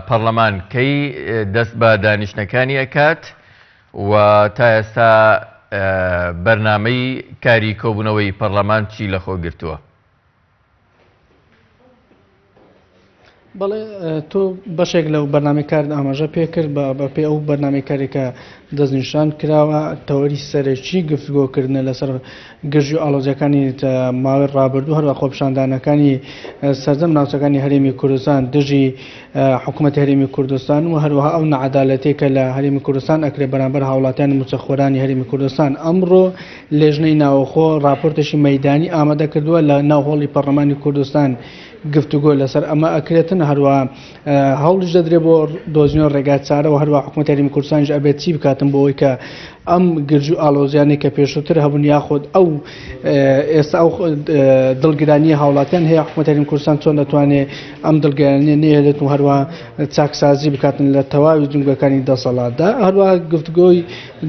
پەڕلەمان کەی دەست بە دانیشتنەکانی ئەکات و تا ئێستا بەرنامەی کاری کۆبوونەوەی پەڕلەمان چی لەخۆ گرتووە؟ بەڵێ تۆ بەشێک لەو بەرنامەی کارت ئاماژە پێکرد بە بەپێی ئەو بەرنامەی کارێکە دەستنیشان کراوە تەوەری سەرەکی گفتوگۆکردنە لەسەر گرژی و ئاڵۆزیەکانی ماوەی ڕابردوو هەروە خۆپیشاندانەکانی سەرجەم ناوچەکانی هەرێمی کوردستان دژی حکوومەتی هەرێمی کوردستان و هەروەها ئەو نەعەدالەتەی کە لە هەرێمی کوردستان ئەکرێ بەرامبەر هاوڵاتیان مووچەخۆرانی هەرێمی کوردستان. ئەمڕۆ لێژنەی ناوەخۆ ڕاپۆرتێکی مەیدانی ئامادە کردووە لە ناو هۆڵی پەڕلەمانی کوردستان گفتوگۆ لەسەر ئەمە ئەکرێتن هەروەها هەوڵیش دەدرێ بۆ دۆزینەوە ڕێگا چارە و هەروە حکوومەتی هەرێمی کوردستانیش ئەبێت چی بکاتن بۆ ئەوەی کە ئەم گرژ و ئاڵۆزیانەی کە پێشووتر هەبوون یاخود ئەو ئێستا ئەو دڵگرانیە هاوڵاتیان هەیە حکوومەتی هەرێمی کوردستان چۆن دەتوانێت ئەم دڵگرانیە نەهێڵێت و هەروە چاکسازی بکاتن لە تەواوی جومگەکانی دەسەڵاتدا هەروە گفتگۆی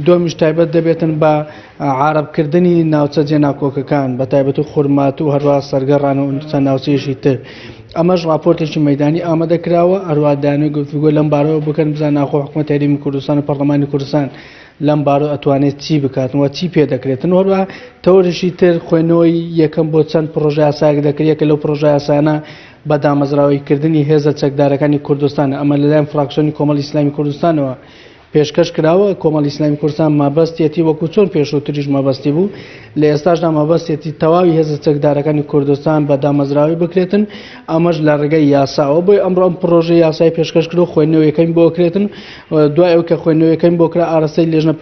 دووەمیش تایبەت دەبێتن بە عارەبکردنی ناوچە جێناکۆکەکان بە تایبەتی خورماتوو و هەروەها سەرگەڕان و چەند ناوچەیەکی تر. ئەمەش ڕاپۆرتێکی مەیدانی ئامادە کراوە، هەروەها دەیانەوێت گفتوگۆ لەم بارەوە بکەن بزانن ئاخۆ حکومەتی هەرێمی کوردستان و پەڕلەمانی کوردستان لەم بارەوە ئەتوانێت چی بکات و چی پێ دەکرێتن و هەروەها تەوەرێکی تر خوێندنەوەی یەکەم بۆ چەند پڕۆژە یاسایەک دەکرێت یەکە لەو پڕۆژە یاسایانە بە دامەزراوەیی کردنی هێزە چەکدارەکانی کوردستانە ئەمە لەلایەن فراکسیۆنی کۆمەڵی ئیسلامی کوردستانەوە پێشکەش کراوە، کۆمەڵی ئیسلامی کوردستان مەبەستیەتی وەکو چۆن پێشووتریش مەبەستی بوو، لە ئێستاشدا مەبەستیەتی تەواوی هێزە چەکدارەکانی کوردستان بە دامەزراوەی بکرێتن، ئەمەش لە ڕێگەی یاساوە، بۆیە ئەمڕۆ ئەم پڕۆژەی یاسای پێشکەش کرد و خوێندنەوەی یەکەمی بۆ کرێتن، دوای ئەوەی کە خوێندنەوەی یەکەمی بۆ کرا ئاراستەی لێژنە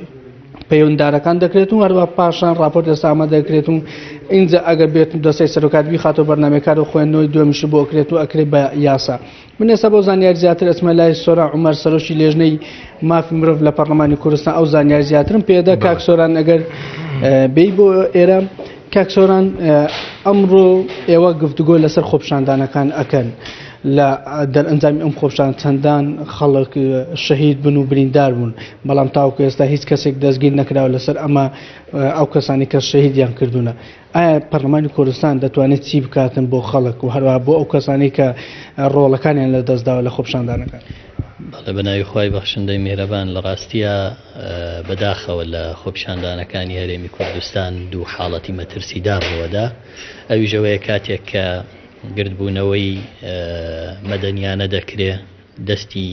پەیوەنددارەکان دەکرێت و هەروەها پاشان ڕاپۆرت ئێستا ئامادە دەکرێت و ئینجا ئەگەر بێت دەستەی سەرۆکایەتی بیخاتەوە بەرنامەی کار و خوێندنەوەی دووەمیشی بۆ ئەکرێت و ئەکرێت بە یاسا. من ئێستا بۆ زانیاری زیاتر ئەچمە لای سۆران عومەر سەرۆکی لێژنەی مافی مرۆڤ لە پەرلەمانی کوردستان ئەو زانیاری زیاترم پێدا کاک سۆران ئەگەر بێی بۆ ئێرە کاک سۆران ئەمڕۆ ئێوە گفتوگۆ لەسەر خۆپیشاندانەکان ئەکەن لە دەرئەنجامی ئەم خۆپیشان چەندان خەڵک شەهید بن و بریندار بوون بەڵام تاوەکو ئێستا هیچ کەسێک دەستگیر نەکراوە لەسەر ئەمە ئەو کەسانی کە شەهیدیان کردوونە ئایا پەرلەمانی کوردستان دەتوانێت چی بکاتن بۆ خەڵک و هەروەها بۆ ئەو کەسانەی کە ڕۆڵەکانیان لە دەستداوە لە خۆپیشاندانەکان؟ بەڵێ بە ناوی خوای بەخشندەی میهرەبان لە ڕاستیا بەداخەوە لە خۆپیشاندانەکانی هەرێمی کوردستان دوو حاڵەتی مەترسیدار ڕووەدا ئەویش ئەوەیە کاتێک کە گردبوونەوەی مەدەنیانە دەکرێ دەستی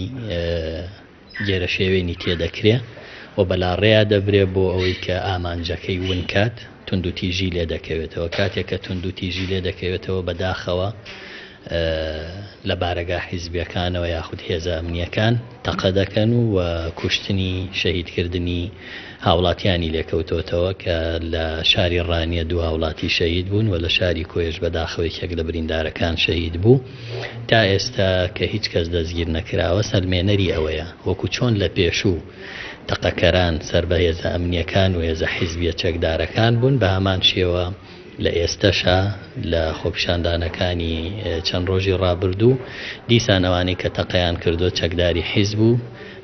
گێرەشێوێنی تێدەکرێ و بەلاڕێیا دەبرێ بۆ ئەوەی کە ئامانجەکەی ون کات، توندوتیژی لێ دەکەوێتەوە. کاتێک کە توندوتیژی لێ دەکەوێتەوە بەداخەوە لە بارەگا حیزبیەکانەوە یاخود هێزە ئەمنیەکان تەقە دەکەن و کوشتنی شەهیدکردنی هاوڵاتیانی لێکەوتۆتەوە کە لە شاری ڕانیە دوو هاوڵاتی شەهید بوون و لە شاری کۆیەش بەداخەوە یەکێک لە بریندارەکان شەهید بوو. تا ئێستا کە هیچ کەس دەستگیر نەکراوە سەلمێنەری ئەوەیە وەکو چۆن لە پێشوو تەقەکەران سەر بە هێزە ئەمنیەکان و هێزە حیزبیە چەکدارەکان بوون بە هەمان شێوە لە ئێستەشا لە خۆپیشاندانەکانی چەند ڕۆژی ڕابردوو دیسان ئەوانەی کە تەقەیان کردووە چەکداری حیزب و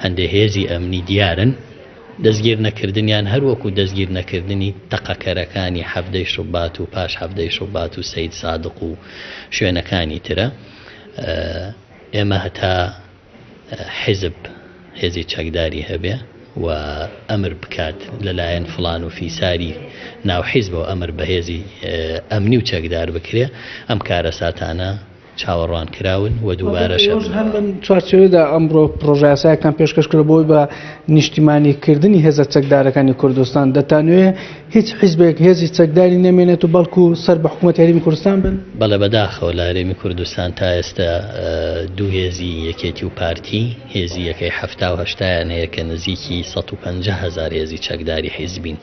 هەندێ هێزی ئەمنی دیارن. دەستگیر نەکردنیان هەر وەکو دەستگیر نەکردنی تەقەکەرەکانی حەڤدەی شوبات و پاش حەڤدەی شوبات و سەید سادق و شوێنەکانی ترە. ئێمە هەتا حیزب هێزی چەکداری هەبێ و ئەمر بکات لەلایەن فڵان و فیساری ناو حیزبەوە ئەمر بە هێزی ئەمنی و چەکدار بکرێ ئەم کارەساتانە چاوەڕوان کراون و دووبارەش ئێوەش هەر لەم چوارچێوەیەدا ئەمڕۆ پڕۆژەیاسایەکتان پێشکەش کرد بۆی بە نیشتیمانی کردنی هێزە چەکدارەکانی کوردستان دەتانوێ هیچ حیزبێک هێزی چەکداری نەمێنێت و بەڵکو سەر بە حکوومەتی هەرێمی کوردستان بن؟ بەڵێ بەداخەوە لە هەرێمی کوردستان تا ئێستا دوو هێزی یەکێتی و پارتی هێزی یەکەی حەفتا و هەشتایان هەیە کە نزیکی 150 هەزار هێزی چەکداری حیزبین.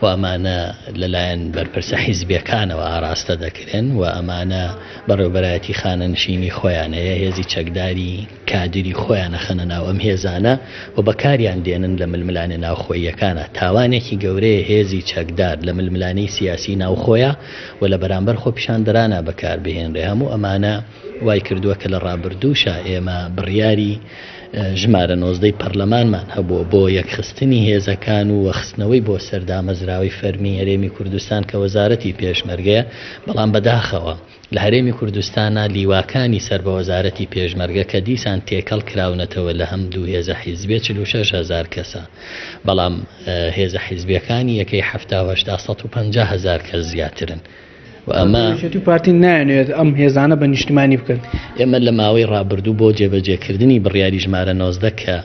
و ئەمانە لەلایەن بەرپرسە حیزبیەکانەوە ئاراستە دەکرێن و ئەمانە بەڕێوبەرایەتی خانەنشینی خۆیان هەیە هێزی چەکداری کادری خۆیان ئەخەنە ناو ئەم هێزانە و بەکاریان دێنن لە ململانێ ناوخۆییەکانا تاوانێکی گەورەیە هێزی چەکدار لە ململانێی سیاسی ناوخۆیا و لە بەرامبەر خۆپیشاندەرانا بەکاربهێنرێ هەموو ئەمانە وای کردووە کە لە ڕابردووشا ئێمە بڕیاری. ژمارە نۆزدەی پەرلەمانمان هەبووە بۆ یەکخستنی هێزەکان و خستنەوەی بۆ سەر دامەزراوەی فەرمی هەرێمی کوردستان کە وەزارەتی پێشمەرگەیە، بەڵام بەداخەوە لە هەرێمی کوردستانا لیواکانی سەر بە وەزارەتی پێشمەرگە کە دیسان تێکەڵ کراونەتەوە لە هەم دوو هێزە حیزبیە 46 هەزار کەسە بەڵام هێزە حیزبیەکانی یەکەی 70 و 80 150 هەزار کەس زیاترن. و ئەمە. یەکێتی و پارتی نایانەوێت ئەم هێزانە بە نیشتمانی بکەن. ئێمە لە ماوەی ڕابردوو بۆ جێبەجێکردنی بڕیاری ژمارە 19 کە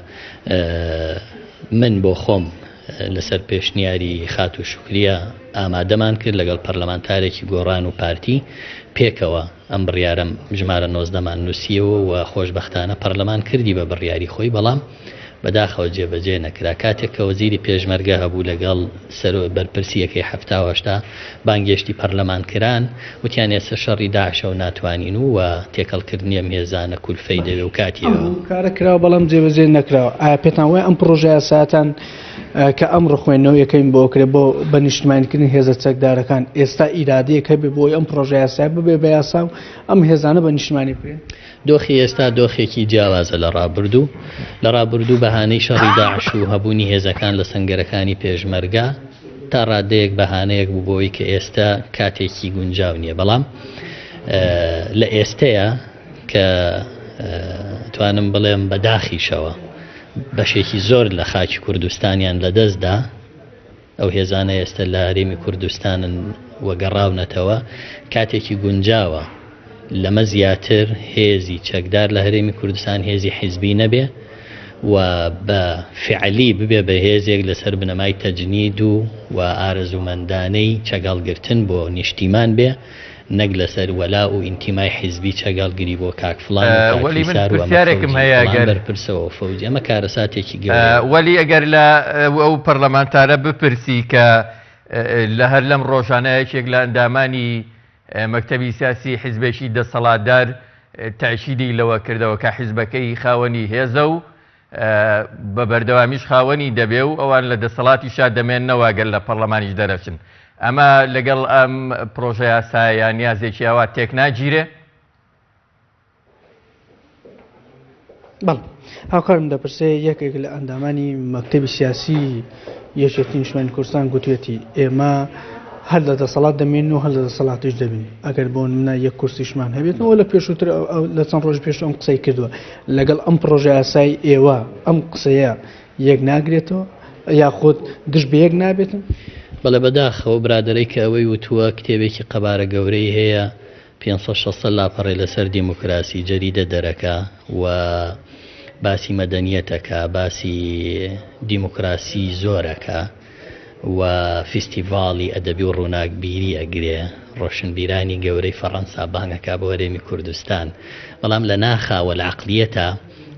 من بۆ خۆم لەسەر پێشنیاری خاتوو شوکریە ئامادەمان کرد لەگەڵ پەرلەمانتارێکی گۆڕان و پارتی پێکەوە ئەم بڕیارەم ژمارە نۆزدەمان نووسیەوە و خۆشبەختانە پەرلەمان کردی بە بڕیاری خۆی بەڵام بەداخەوە جێبەجێ نەکرا. کاتێک کە وەزیری پێشمەرگە هەبوو لەگەڵ سەرۆ بەرپرسی یەکەی 70 و 80 بانگێشتی پەرلەمان کران، وتیان ئێستا شەڕی داعشە و ناتوانین و و تێکەڵکردنی ئەم هێزانە کولفەی دەوێ و کاتی ئەم ئەوە. کارە کراوە بەڵام جێبەجێ نەکراوە. ئایا پێتان وایە ئەم پڕۆژە یاسایەتان کە ئەمڕۆ خوێندنەوە یەکەمین بۆ ئەکرێ بۆ بە نیشتمانیکردنی هێزە چەکدارەکان ئێستا ئیرادەیەک هەبێ بۆ ئەوەی ئەم پڕۆژە یاسایە ببێ بە یاسا و ئەم هێزانە بە نیشتمانی بکرێن؟ دۆخی ئێستا دۆخێکی جیاوازە لە ڕابردوو. لە ڕابردوو بەهانەی شەڕی داعش و هەبوونی هێزەکان لە سەنگەرەکانی پێشمەرگە تا ڕادەیەک بەهانەیەک بوو بۆی کە ئێستا کاتێکی گونجاو نییە، بەڵام لە ئێستەیە کە توانم بڵێم بە داخیشەوە بەشێکی زۆر لە خاکی کوردستانیان لەدەستدا، ئەو هێزانە ئێستە لە هەرێمی کوردستانن و گەڕاونەتەوە، کاتێکی گونجاوە لەمە زیاتر هێزی چەکدار لە هەرێمی کوردستان هێزی حیزبی نەبێ و بە فیعلی ببێ بە هێزێک لەسەر بنەمای تەجنید و و ئارەزوومەندانەی چەکهەڵگرتن بۆ نیشتیمان بێ نەک لەسەر وەلاء و ئینتیمای حیزبی چەکهەڵگری بۆ کاک فڵان و کاک وەلی من فیسار و ئەمە پرسیارێکم فەوجی هەیە فڵان گەر بەرپرسە و فەوجی ئەمە کارەساتێکی گەورەیە. وەلی ئەگەر لە ئەو پەرلەمانتارە بپرسی کە لە هەر لەم ڕۆژانە یەکێک لە ئەندامانی مەکتەبی سیاسی حیزبێکی دەسەڵاتدار تەئکیدی لەوە کردەوە کە حیزبەکەی خاوەنی هێزە و بە بەردەوامیش خاوەنی دەبێ و ئەوان لە دەسەڵاتیشا دەمێننەوە گەر لە پەڕلەمانیش دەرەچن. ئەمە لەگەڵ ئەم پڕۆژە یاسایە یا نیازێکی ئاوا تێک ناگیرێ؟ بەڵێ هاوکارم دەپرسێ یەکێک لە ئەندامانی مەکتەبی سیاسی یەکێتی نیشتمانی کوردستان گوتوێتی ئێمە هەر لە دەسەڵات دەمێن و هەر لە دەسەڵاتیش دەبین ئەگەر بۆ نمونە یەک کورسیشمان هەبێتەوە لە پێشووتر لە چەند ڕۆژ پێش ئەم قسەی کردووە لەگەڵ ئەم پڕۆژە یاسای ئێوە ئەم قسەیە یەک ناگرێتەوە یاخود دژ بە یەک نابێتن؟ بەڵێ بەداخەوە برادەرەی کە ئەوەی وتووە کتێبێکی قەبارە گەورەی هەیە 500 600 لاپەڕەی لەسەر دیموکراسی جەریدە دەرەکا و باسی مەدەنیەت ئەکا باسی دیموکراسی زۆر ئەکا و فیستیڤاڵی ئەدەبی و ڕووناکبیری ئەگرێ، ڕۆشنبیرانی گەورەی فەڕەنسا بانگ ئەکا بۆ هەرێمی کوردستان، بەڵام لە ناخا و لە عەقلیەتا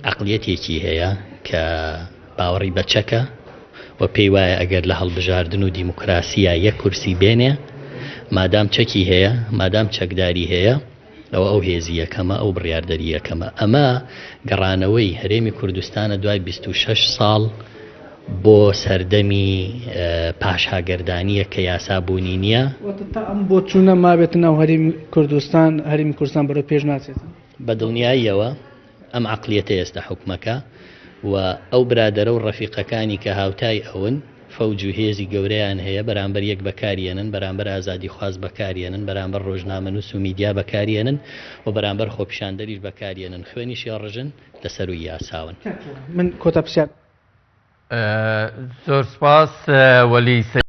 عەقلیەتێکی هەیە کە باوەڕی بە چەکە و پێی وایە ئەگەر لە هەڵبژاردن و دیموکراسیا یەک کورسی بێنێ مادام چەکی هەیە، مادام چەکداری هەیە، ئەوە ئەو هێزی یەکەمە، ئەو بڕیاردەری یەکەمە. ئەمە گەڕانەوەی هەرێمی کوردستانە دوای 26 ساڵ بۆ سەردەمی پاشاگەردانییە کە یاسا بوونی نییە. واتە تا ئەم بۆچوونە مابێتە ناو هەرێمی کوردستان، هەرێمی کوردستان بەرەو پێش ناچێت؟ بە دڵنیاییەوە ئەم عەقلیەتە ئێستا حوکمەکە و ئەو برادەرە و ڕەفیقەکانی کە هاوتای ئەون، فەوج و هێزی گەورەیان هەیە، بەرامبەر یەک بەکاریەنن، بەرامبەر ئازادیخواز بەکاریەنن، بەرامبەر ڕۆژنامەنووس و میدیا بەکاریەنن و بەرامبەر خۆپیشاندەریش بەکاریەنن، خوێنیش ئەڕژن، لە سەرووی یاساون. کاک من کۆتا پرسیار. زۆر سپاس وەلی.